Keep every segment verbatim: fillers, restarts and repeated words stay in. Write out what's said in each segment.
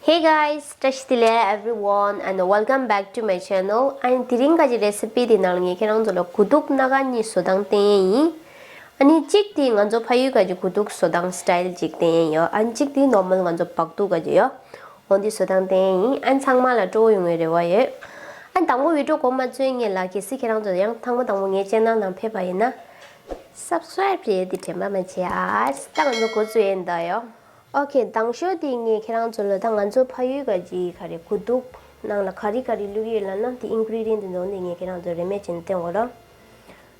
Hey guys, བཀྲ་ཤིས་བདེ་ལེགས་everyone and welcome back to my channel. ཨ་ནི་དེ་རིང་ག་ཅི་རེ་སི་པི་དེ་ནང་ལ་ངས་ཁྱེད་རང་ཚོ་ལ་དགུ་ཐུག་སྣ་ཁ་གཉིས་བཟོ་སྟངས་བསྟན་ཡས་ཡིན། ཨ་ནི་གཅིག་དེ་ང་ཚོ་ཕ་ཡུལ་ག་ཅི་དགུ་ཐུག་བཟོ་སྟངས་སི་ཊའིལ་ཅིག་བསྟན་ཡས་ཡོད། ཨ་ནི་གཅིག་དེ་ནོར་མལ་ང་ཚོ་སྦག་ཐུག་ག་ཅི་ཡོད། འོ་འདི་བཟོ་སྟངས་བསྟན་ཡས་ཡིན། ཨ་ནི་ཚང་མ་ལ་སྤྲོ་པོ་ཡོང་བའི་རེ་བ་ཡོད། ཨ་ནི་དང་པོ་བི་ཌི་ཡོ་འགོ་མ་བཙུགས་སྔོན་ལ་གལ་སྲིད་ཁྱེད་རང་ཚོ་ཡང་ཐེངས་མ་དང་པོ་ངའི་ཅེ་ནལ་ནང་ཕེབས་པ་ཡིན་ན་སབ་སི་ཀ་རའིབ་བྱེད་ཡས་དེ་དྲན་པ་མ་བརྗེད་ཨ། ད་ང་ཚོ་འགོ་བཙུགས་ཡས་ཡིན་ད་ཡོད། ཨོ་ཁེ། དང་ཤོས་དེ་ངས་ཁྱེད་རང་ཚོ་ལ་ད་ང་ཚོ་ཕ་ཡུལ་ག་ཅི་ག་རེ་དགུ་ཐུག་ནང་ལ་ག་རེ་ག་རེ་བླུགས་ཡོད་ལབ་ན་དེ་ཨིན་གི་རི་ཌི་ཡན་དེ་ཚོ་འདི་ངས་ཁྱེད་རང་ཚོ་རེ་མེད་བྱས་ནས་བསྟན་དགོས་ར།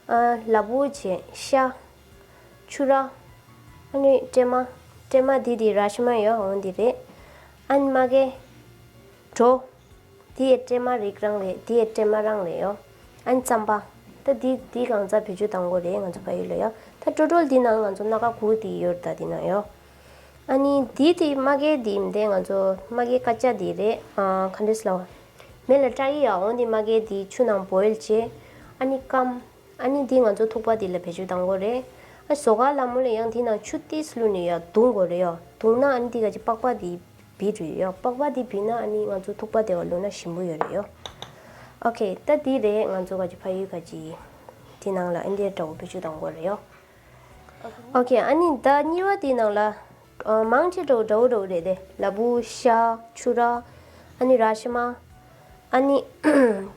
ཨ་ལ་ཕུག་བྱས། ཤ། ཆུ་ར། ཨ་ནི་ཀྲེ་མ། ཀྲེ་མ་དེ་དེ་ར་ཤི་མ་ཡོད་འོང་དེ་རེད། ཨ་ནི་མ་གི། གྲོ། དེ་ཡི་ཀྲེ་མ་རིགས་རང་རེད། དེ་ཡི་ཀྲེ་མ་རང་རེད་ཡོ། ཨ་ནི་རྩམ་པ། ད་དེ་དེ་གང་ཚ་བེད་སྤྱོད་གཏང་དགོས་རེད་ང་ཚོ་ཕ་ཡུལ་ལ་ཡོ། ད་ཀྲོ་ཀྲོལ་དེ་ནང་ང་ཚོ་སྣ་ཁ་དགུ་དེ་ཡོད་ད་དེ་ནང་ཡོ། ཨ་ནི་དེ་དེ་མ་གི་དེ་མི་འདེ་ང་ཚོ་མ་གི་ཀ་ཅ་དེ་རེད། ཨ་ག་འདྲས་ལབ། མེ་ལ་སྲེག་ཡས་ཡོ། འོང་དེ་མ་གི་དེ་ཆུ་ནང་བོའིལ་བྱས། ཨ་ནི་སྐམ། ཨ་ནི་འདི་ང་ཚོ་ཐུག་པ་འདི་ལ་བེད་སྤྱོད་གཏང་དགོས་རེད། ཨ་ཟོ་ཁ་ལ་མོ་ལ་ཡང་འདི་ནང་ཆུ་ཏིས་བླུགས་ནས་ཡ་བརྡུང་དགོས་རེད་ཡ། བརྡུངས་ན་ཨ་ནི་འདི་ག་ཅི་པགས་པ་འདི་བིད་རེད་ཡ། པགས་པ་འདི་བིད་ན་ཨ་ནི་ང་ཚོ་ཐུག་པ་དེ་བ་བླུགས་ན་ཞིམ་པོ་ཡོད་རེད་ཡ། ཨོ་ཁེ། ད་འདི་རེད་ང་ཚོ་ག་ཅི་ཕ་ཡུལ་ག་ཅི་འདི་ནང་ལ་ཨ་འདི་འདྲ་བོ་བེད་སྤྱོད་གཏང་དགོས་རེད་ཡ། ཨོ་ཁེ། ཨ་ནི་ད་གཉིས་པ་དེ་ནང་ལ་ཨ་མང་ཆེ་འདྲ་བོ་འདྲ་བོ་འདྲ་བོ་རེད་དེ། ལ་ཕུག་ཤ་ཆུ་ར། ཨ་ནི་ར་ཤི་མ། ཨ་ནི་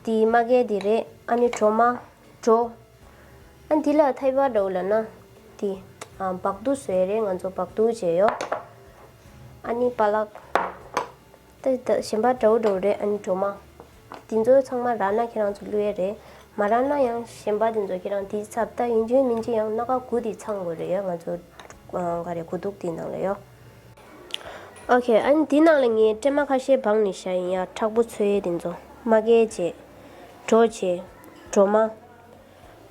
དེ་མ་གི་དེ་རེད། ཨ་ནི་གྲོ་མ། གྲོ། ཨ་འདི་ལ་ཐའི་པ་འདྲ་བོ་ལབ་ན་དེ་ཨ་སྦག་ཐུག་བཟོས་རེད། ང་ཚོ་སྦག་ཐུག་བྱས་ཡོ། ཨ་ནི་པ་ལག་ད་ད་གཞན་པ་འདྲ་བོ་འདྲ་བོ་རེད། ཨ་ནི་གྲོ་མ། དེ་ཚོ་ཚང་མ་རག་ན་ཁྱེད་རང་ཚོ་བླུགས་ཡས་རེད། མ་རག་ན་ཡང་གཞན་པ་དེ་ཚོ་ཁྱེད་རང་དེ་ཚབ་ད་ཡིན་གཅིག་མིན་གཅིག་ཡང་སྣ་ཁ་དགུ་དེ་ཚང་དགོས་རེད་ཡ། ང་ཚོ་ཨ་ག་རེ་དགུ་ཐུག་དེ་ནང་ལ་ཡོ། ཨོ་ཁེ། ཨ་ནི་དེ་ནང་ལ་ངས་ཀྲེ་མ་ཁ་ཤས་སྦངས་ནས་བཞག་ཡིན་ཡ། མཁྲེགས་པོ་ཚོས་དེ་ཚོ་མ་གི་བྱས། གྲོ་བྱས། གྲོ་མ།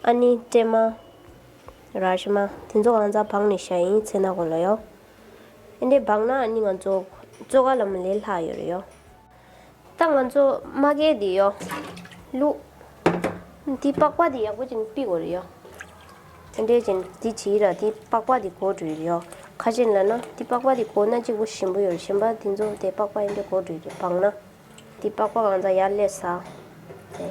ཨ་ནི་ཀྲེ་མ། ར་ཤི་མ། དེ་ཚོ་གང་ཚ་སྦངས་ནས་བཞག་ཡིན་ཚེ་ན་གོ་ལ་ཡོ། ཨ་འདྲས་སྦངས་ན་ཨ་ནི་ང་ཚོ་བཙོ་ཁ་ལ་མ་ལས་ལྷག་ཡོད་རེད་ཡོ། ད་ང་ཚོ་མ་གི་དེ་ཡོ། བླུགས། འདི་པགས་པ་དེ་ཡག་པོ་ཅིག་ཕུད་དགོས་རེད་ཡོ། དེ་འདྲས་ཅིག་འདི་བྱེད་ར་འདི་པགས་པ་དེ་གོ་འགྲོ་ཡོད་ཡོ། ཁ་ཅིག་ལབ་ན་འདི་པགས་པ་དེ་གོ་ན་གཅིག་པོ་ཞིམ་པོ་ཡོད་རེད། གཞན་པ་དེ་ཚོ་དེ་པགས་པ་ཡིན་འདྲས་གོ་འགྲོ་ཡོད་རེད་སྦངས་ན། འདི་པགས་པ་གང་ཚ་ཡར་ལས་ཟ། དེ་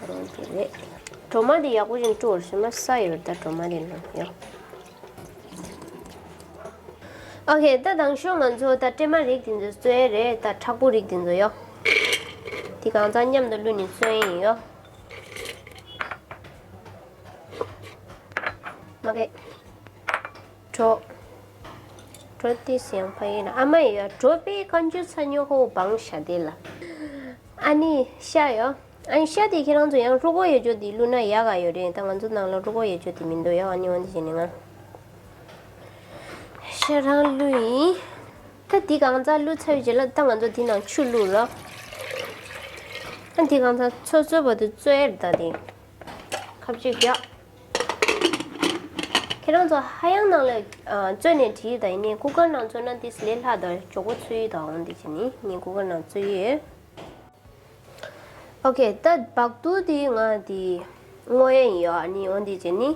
རང་དེ་རེད། གྲོ་མ་དེ་ཡག་པོ་ཅིག་བཀྲུ་དགོས་རེད། གཞན་པ་ས་ཡོད་རེད་ད་གྲོ་མ་དེ་ནང་ཡོ། ཨོ་ཁེ། ད་དང་ཤོས་ང་ཚོ་ད་ཀྲེ་མ་རིགས་དེ་ཚོ་བཙོས་རེད། ད་མཁྲེགས་པོ་རིགས་དེ་ཚོ་ཡོ། དེ་གང་ཚ་མཉམ་དུ་བླུགས་ནས་བཙོས་ཡིན་ཡོ། མ་གི། གྲོ། གྲོ་ཏིས་ཡང་ཕ་ཡིན་ན་ཨ་མ་ཡོ། གྲོ་པའི་ཁ་མཆུ་ཚ་ཉོ་ཧོ་བང་ཤ་དེ་ལ། ཨ་ནི་ཤ་ཡོ། ཨ་ནི་ཤ་དེ་ཁྱེད་རང་ཚོ་ཡང་རུ་ཀོ་ཡོ་ཅོ་དེ་བླུགས་ན་ཡག་ག་ཡོད་རེད། ད་ང་ཚོ་ནང་ལ་རུ་ཀོ་ཡོ་ཅོ་དེ་མི་འདུག་ཡོ། ཨ་ནི་འོན་ཏེ་བྱས་ནས་ང་ཤ་རང་བླུགས་ཡིན། ད་འདི་གང་ཚ་བླུགས་ཚར་བའི་རྗེས་ལ་ད་ང་ཚོ་འདི་ནང་ཆུ་བླུགས་རོགས། ཨ་འདི་གང་ཚ་ཚོད་ཚོད་བར་དུ་བཙོས་ད་དེ་ཁ་བཅུག་རྒྱག་ཁྱེད་རང་ཚོ་ཧ་ཡང་ནང་ལ་ཨ་བཙོས་ནས་བྲིས་ད་ཡིན་ནའི་ཀུ་ཀར་ནང་བཙོས་ན་འདི་ལས་སླ་ད་མགྱོགས་པོ་ཚོས་ད་འོང་འདི་བྱས་ནས་ངས་ཀུ་ཀར་ནང་བཙོས་ཡོད། ཨོ་ཁེ། ད་སྦག་ཐུག་དེ་ང་དེ་བརྔོ་ཡས་ཡིན་ཡོ། ཨ་ནི་འོ་འདི་བྱས་ནི།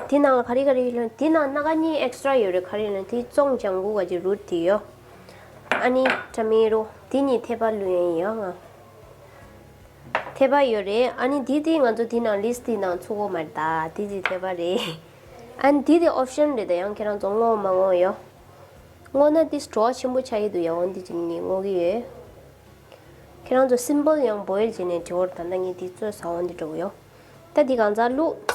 དེ་ནང་ག་རེ་ག་རེ་ཡོད་ལ་དེ་ནང་སྣ་ཁ་གཉིས་ཨེག་སི་ཊ་ར་ཡོད་རེད། ག་རེ་ལ་དེ་ཙོང་ལྗང་གུ་ག་ཅིག་རུད་དེ་ཡོ། ཨ་ནི་ཊ་མེ་རོ་དེ་གཉིས་ཐེ་པ་བླུགས་ཡས་ཡིན་ཡོ་ང་། ཐེ་པ་ཡོད་རེད། ཨ་ནི་དེ་དེ་ང་ཚོ་དེ་ནང་ལིས་དེ་ནང་ཚུགས་གོ་མ་རེད་ད། དེ་དེ་ཐེ་པ་རེད། ཨ་ནི་དེ་དེ་ཨོབ་ཤན་རེད་ད། ཡང་ཁྱེད་རང་ཚོ་བརྔོ་མ་བརྔོ་ཡོ། བརྔོ་ན་དེ་བྲོ་བ་ཆེན་པོ་ཆགས་ཀྱི་འདུག་ཡ། འོ་འདི་བྱས་ནས་ངས་བརྔོ་གི་ཡོད། ཁྱེད་རང་ཚོ་སིམ་པལ་ཡང་བོའིལ་བྱས་ནས་བྲི་བར་ད་ལྟ་ངས་འདི་བཙོས་ཟ་འོ་འདི་འགྲོ་གི་ཡོད། ད་འདི་གང་ཚ་བླུགས།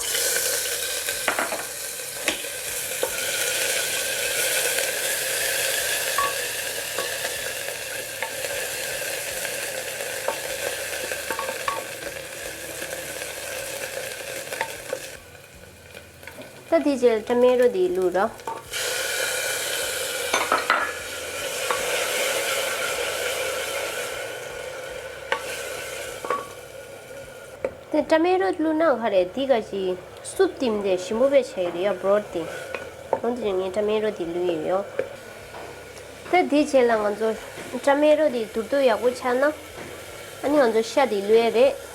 ད་དེ་རྗེས་ཊ་མེ་རོ་དེ་བླུགས་རོགས། དེ་ཊ་མེ་རོ་བླུགས་ན་ག་རེ་དེ་ག་ཅིག་སུབ་དེ་མི་དེ་ཞིམ་པོ་དཔེ་ཆགས་ཡོད་རེད་ཡ། བྲོ་ཊི་དེ། འོ་དེ་ངས་ཊ་མེ་རོ་དེ་བླུགས་ཡོད་ཡོ། ད་དེ་རྗེས་ལ་ང་ཚོ་ཊ་མེ་རོ་དེ་དུར་དུ་ཡག་པོ་ཆགས་ན། ཨ་ནི་ང་ཚོ་ཤ་དེ་བླུགས་ཡས་རེད།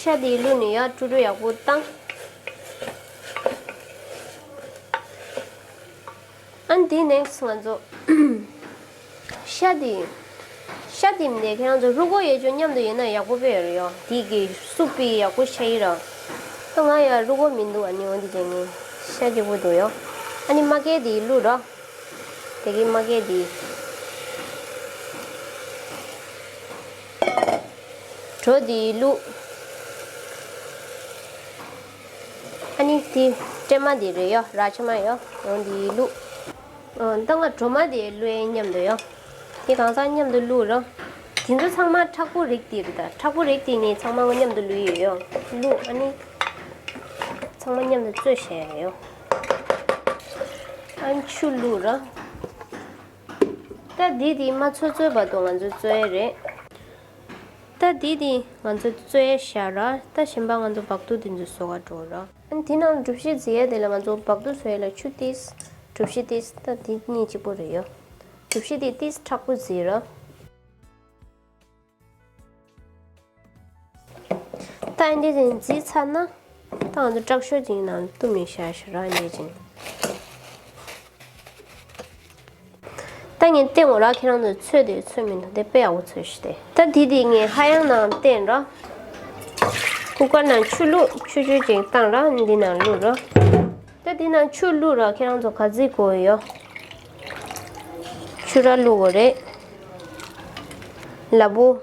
ཤ་དེ་བླུགས་ནས་ཡར་དཀྲུག་དཀྲུག་ཡག་པོ་བཏང་། ཨ་ནི་དེ་ནེག་སི་ང་ཚོ་ཤ་དེ། ཤ་དེ་མིན་ཏེ་ཁྱེད་རང་ཚོ་རུས་ཁོག་ཡེ་ཆོག་མཉམ་དུ་ཡིན་ན་ཡག་པོ་དཔེ་ཡོད་རེད་ཡོ། དེ་གི་སུབ་པའི་ཡག་པོ་ཤ་ཡི་ར། ད་ང་ཡ་རུས་ཁོག་མི་འདུག་ཨ་ནི་འོ་འདི་བྱས་ནས་ཤ་གཅིག་པོ་འདུག་ཡོ། ཨ་ནི་མ་ཀེ་དེ་བླུགས་ར། དེ་གི་མ་ཀེ་དེ། གྲོ་དེ་བླུགས། ཨ་ནི་དེ་སྲན་མ་དེ་རེད་ཡོ། ར་ཆ་མ་ཡོ། འོ་འདི་བླུགས། ཨོ། ད་ང་གྲོ་མ་དེ་བླུགས་ཡས་མཉམ་དུ་ཡོ། དེ་གང་ཟག་མཉམ་དུ་བླུགས་རོ། དེ་ཚོ་ཚང་མ་མཁྲེགས་པོ་རིགས་དེ་རེད་ད། མཁྲེགས་པོ་རིགས་དེ་ནི་ཚང་མ་ང་མཉམ་དུ་བླུགས་ཡོད་ཡོ། བླུགས། ཨ་ནི་ཚང་མ་མཉམ་དུ་བཙོས་བྱས་ཡོ། ཨ་ནི་ཆུ་བླུགས་རོ། ད་འདི་དེ་མ་ཚོད་ཚོད་བར་དུ་ང་ཚོས་བཙོས་ཡས་རེད། ད་འདི་དེ་ང་ཚོས་བཙོས་བཞག་ར། ད་གཞན་པ་ང་ཚོ་སྦག་ཏུ་དེ་ཚོ་བཟོ་ག་འགྲོ་ར། ཨ་ནི་དེ་ནང་གྲུ་བཞི་བརྫི་ཡས་དེ་ལ་ང་ཚོ་སྦག་ཏུ་བཟོ་ཡས་ལ་ཆུ་ཏིས། གྲུ་བཞི་ཏིས། ད་དེ་གཉིས་གཅིག་པོ་རེད་ཡོ། གྲུ་བཞི་དེ་ཏིས་མཁྲེགས་པོ་བརྫིས་ར། ད་ཨ་འདི་དེ་བརྫིས་ཚར་ན། ད་ང་ཚོ་དྲག་ཤོས་ཅིག་ནང་བཏུམས་ནས་བཞག་བཞག་ར་འདི་ཅིག་ད་ངས་བསྟན་འོ་ར། ཁྱེད་རང་ཚོས་ཚོད་དེ་ཚོད་མི་འདུག་དེ་དཔེ་ཡག་པོ་ཚོད་ཤི་དེ། ད་དེ་དེ་ངས་ཧ་ཡང་ནང་བསྟན་ར། ཀུ་ཀར་ནང་ཆུ་བླུགས། ཆུ་ཆུ་ཅིག་བཏང་ར། འདི་ནང་བླུགས་ར། ད་འདི་ནང་ཆུ་བླུགས་ར། ཁྱེད་རང་ཚོ་ག་ཚོད་དགོས་ཡོད། ཆུ་ར་བླུགས་དགོས་རེད། ལ་ཕུག་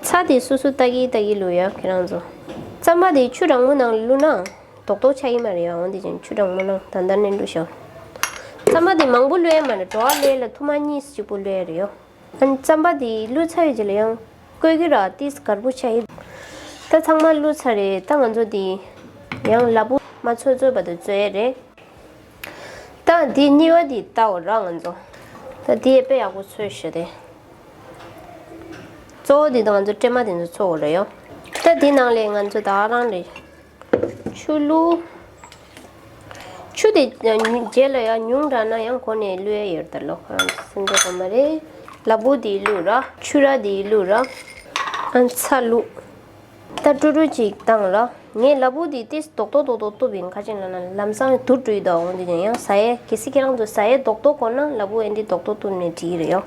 ཚྭ་དེ་སོ་སོ་ལྟ་གི་ལྟ་གི་བླུགས་ཡ་ཁྱེད་རང་ཚོ། རྩམ་པ་དེ་ཆུ་གྲང་མོ་ནང་བླུགས་ན་རྡོག་རྡོག་ཆགས་ཀྱི་མ་རེད་ཡ། འོ་འདི་བྱས་ཆུ་གྲང་མོ་ནང་ད་ལྟ་ནས་བླུགས་ཤོག་རྩམ་པ་དེ་མང་པོ་བླུགས་ཡ་མ་རེད། བྲོ་བ་ལས་ལ་ཐུར་མ་གཉིས་གཅིག་པོ་བླུགས་ཡ་རེད་ཡོ། ཨ་ནི་རྩམ་པ་དེ་བླུགས་ཚར་བའི་རྗེས་ལ་ཡང་བསྐོལ་གྱི་ར། ཏིས་གར་པོ་ཆགས་ཡི། ད་ཚང་མ་བླུགས་ཚར་རེད། ད་ང་ཚོ་དེ་ཡང་ལ་ཕུག་མ་ཚོད་ཚོད་བར་དུ་བཙོས་ཡ་རེད། ད་འདི་གཉིས་པ་འདི་ལྟ་འོ་ར་ང་ཚོ། ད་འདི་དཔེ་ཡག་པོ་ཚོས་ཤེས་ཏེ། གཙོ་བོ་འདི་ད་ང་ཚོ་སྲན་མ་དེ་ཚོ་ཚོ་འོ་ར་ཡོ། ད་འདི་ནང་ལས་ང་ཚོ་ད་རང་རེ་ཆུ་བླུགས། ཆུ་དེ་རྗེས་ལ་ཡང་ཉུང་དྲགས་ན་ཡང་གོང་ནས་བླུགས་ཡ་ཡོད་ད་ལོ། ཁོ་རང་སེམས་ཁྲལ་དགོས་མ་རེད། ལ་ཕུག་འདི་བླུགས་ར། ཆུ་ར་འདི་བླུགས་ར། ཨ་ཚྭ་བླུགས། ད་དཀྲུག་དཀྲུག་ཅིག་བཏང་ར། ངས་ལ་ཕུག་འདི་ཏིས་རྡོག་རྡོག་རྡོག་རྡོག་གཏུབ་ཡིན། ཁ་ཅིག་ལ་ན་ལམ་སང་དུར་བཀྲུས་དང་འོང་། འདི་ནས་ཡང་ཟ་ཡས་གལ་སྲིད་ཁྱེད་རང་ཚོ་ཟ་ཡས་རྡོག་རྡོག་དགོས་ན་ལ་ཕུག་ཨེ་འདི་རྡོག་རྡོག་གཏུབ་ནས་བྲིས་རེད་ཡོ།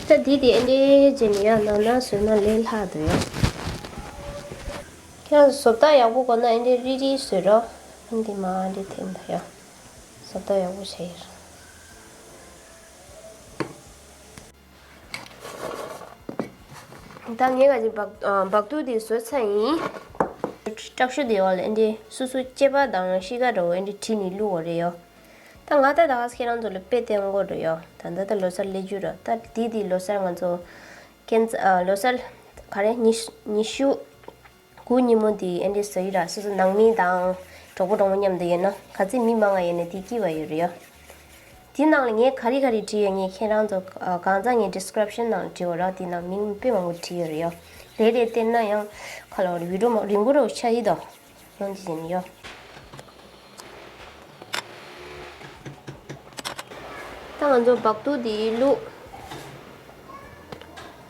ད་འདི་དེ་ཨེ་འདྲའི་བྱས་ནས་ཡང་ནང་ན་བཟོས་ན་ལས་སླ་འདུག་ཡོ། ཁྱེད་རང་ཚོ་བཟོ་ལྟ་ཡག་པོ་དགོས་ན་ཨེ་འདྲའི་རིལ་རིལ་བཟོས་རོགས། ཨེ་འདི་མ་ཨེ་འདྲའི་འཐེན་ད་ཡོ། བཟོ་ལྟ་ཡག་པོ་བྱས་ཡོད། ད་ངས་ག་ཅིག་སྦག་ཨ་སྦག་ཏུ་དེ་བཟོས་ཚར་ཡིན། དྲག་ཤོས་དེ་འོག་ལ་ཨེ་འདྲའི་སོ་སོ་སྐྱེས་པ་དང་གཤིས་ཀ་འདྲ་བོ་ཨེ་འདྲའི་བྲིས་ནས་བླུགས་པ་རེད་ཡོ། ད་ང་ད་ད་ཁྱེད་རང་ཚོ་ལ་དཔེ་བསྟན་དགོས་རེད་ཡོ། ད་ད་ད་ལོ་གསར་སླེབས་རྒྱུ་རེད། ད་དེ་དེ་ལོ་གསར་ང་ཚོ་ཀན་ཨ་ལོ་གསར་ག་རེ་ཉི་ཉི་ཤུ་དགུ་ཉིན་མོ་དེ་ཨེ་འདྲའི་ཟ་ཡི་ར། སོ་སོ་ནང་མི་དང་གྲོགས་པོ་གྲོགས་མོ་མཉམ་དུ་ཡོད་ན་ག་ཚོད་མི་མང་ང་ཡོད་ན་དེ་སྐྱིད་པ་ཡོད་རེད་ཡ། དེ་ནང་ལ་ངས་ག་རེ་ག་རེ་བྲིས་ཡོད་ངས་ཁྱེད་རང་ཚོ་ཨ་གང་ཚང་ངས་ཌི་སི་ཀི་རིབ་ཤན་ནང་བྲིས་ཡོད་ར། དེ་ནང་མིང་དཔེ་མང་པོ་བྲིས་ཡོད་རེད་ཡ། རེ་རེ་བལྟས་ན་ཡང་ཁ་ལ་བར་བི་ཌི་ཡོ་མ་རིང་པོ་རུ་ཆགས་ཡི་དོ། ཡོང་གི་ཡིན་ཡོ། ད་ང་ཚོ་སྦག་ཏུ་འདི་བླུགས།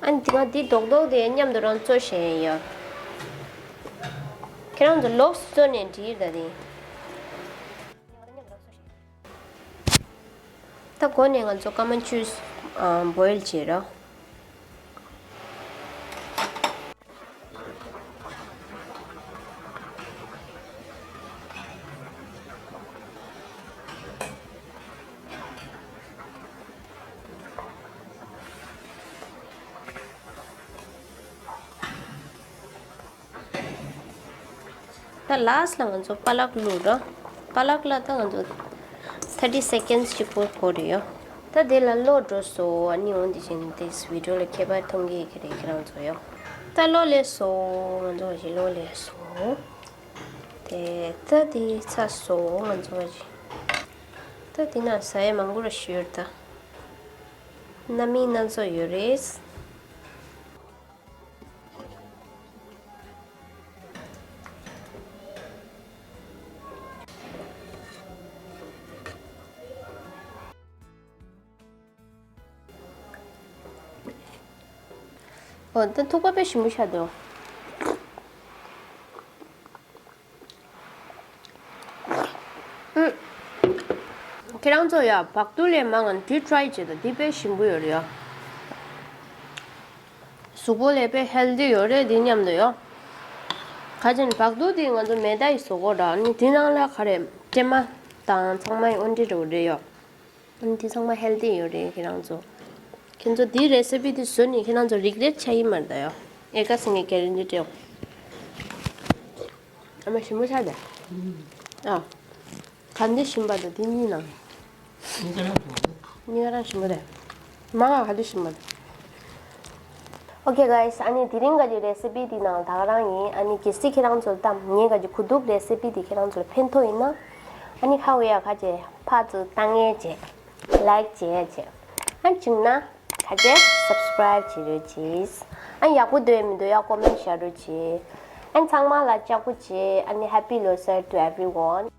ཨ་ནི་དེ་ག་འདི་རྡོག་རྡོག་དེ་མཉམ་དུ་རང་བཙོས་བྱས་ཡོ། ཁྱེད་རང་ཚོ་ལོགས་སུ་བཙོས་ནས་འགྲིག་ད་དེ། ད་འགོ་ནས་ང་ཚོ་སྐར་མ་བཅུ་ཨ་བོའིལ་བྱེད་རོགས། ད་ལཱསི་ལ་ང་ཚོ་པ་ལག་བླུགས་རོགས། པ་ལག་ལ་ད་ང་ཚོ་ཐར་ཊི་སེ་ཀེན་ཌི་གཅིག་པོ་འགོར་ཡོད། ད་དེ་ལ་ལོག་འགྲོ་སོང་། ཨ་ནི་འོ་འདི་བཞིན་དེ་བི་ཌི་ཡོ་ལ་ཁྱད་པར་མཐོང་གི་ཡོད་ཀྱི་རེད་ཁྱེད་རང་ཚོ་ཡོ། ད་ལོག་སླེབས་སོང་། ང་ཚོ་བ་ཞིག་ལོག་སླེབས་སོང་། དེ་ད་དེ་ཚར་སོང་ང་ཚོ་བ་ཞིག་ད་དེ་ན་ཟ་ཡ་མང་པོ་ར་ཞིག་ཡོད་རེད་ད། སྣ་མིན་སྣ་ཚོགས་ཡོད་རེད། ཨོ་ད་ཐུག་པ་དཔེ་ཞིམ་པོ་ཤ་འདུག་ཨུམ། ཁྱེད་རང་ཚོ་ཡ་བག་ཐུག་ལས་མང་ང་འདི་ཊ་རའི་བྱེད་དང་། འདི་དཔེ་ཞིམ་པོ་ཡོད་རེད་ཡ། གཟུགས་པོ་ལས་དཔེ་ཧེལ་ཐི་ཡོད་རེད་འདི་མཉམ་དུ་ཡོ། ཁ་ཅན་བག་ཐུག་འདི་ང་ཚོ་མེ་ད་ཡི་བཟོ་གོ་འདྲ། ཨ་ནི་འདི་ནང་ལ་ག་རེ་སྲན་མ་དང་ཚང་མ་ཡི་ཨོན་ཏི་རོ་རེད་ཡོ། ཨ་ནི་འདི་ཚང་མ་ཧེལ་ཐི་ཡོད་རེད། ཁྱེད་རང་ཚོ་ཁྱེད་ཚོ་འདི་རེ་སི་པི་འདི་བཟོ་ནི་ཁྱེད་རང་ཚོ་རིག་རེད་ཆ་ཡི་མ་རེད་ད་ཡོ། ཨེ་ཀ་སི་ངས་གེ་རན་ཊི་སྤྲད་ཡོ། ཨ་མ་ཞིམ་པོ་ཆགས་ད། ཨ། ག་འདི་ཞིམ་པ་དང་འདི་གཉིས་ནང་། གཉིས་ཀ་རང་ཞིམ་པོ་རེད། མ་ང་ག་འདི་ཞིམ་པ་དང་། Okay guys, ཨ་ནི་དེ་རིང་ག་གི་རེ་སི་པི་འདི་ནང་ད་ག་རང་ཡིན། ཨ་ནི་གལ་སྲིད་ཁྱེད་རང་ཚོར་གཏམ་ངས་ག་གི་གོ་ཐུག་རེ་སི་པི་འདི་ཁྱེད་རང་ཚོར་ཕན་ཐོགས་ཡིན་ན། ཨ་ནི་ཁ་བའི་ཡ་ཁ་ཅེ་ཕར་ཚུར་བཏང་ངེས་བྱེད། ལའིཀ་བྱེད་བྱེད། ཨ་ནི་བྱུང་ན་ཁ་ཅེ་སབ་སི་ཀ་རའིབ་བྱེད་རོགས་གྱིས། ཨ་ནི་ཡག་པོ་འདུག་མི་འདུག་ཡ་ཀོ་མེན་ཊི་བཞག་རོགས་གྱིས། ཨ་ནི་ཚང་མ་ལ་ལྕགས་པོ་བྱེད། ཨ་ནི་Happy Losar to everyone.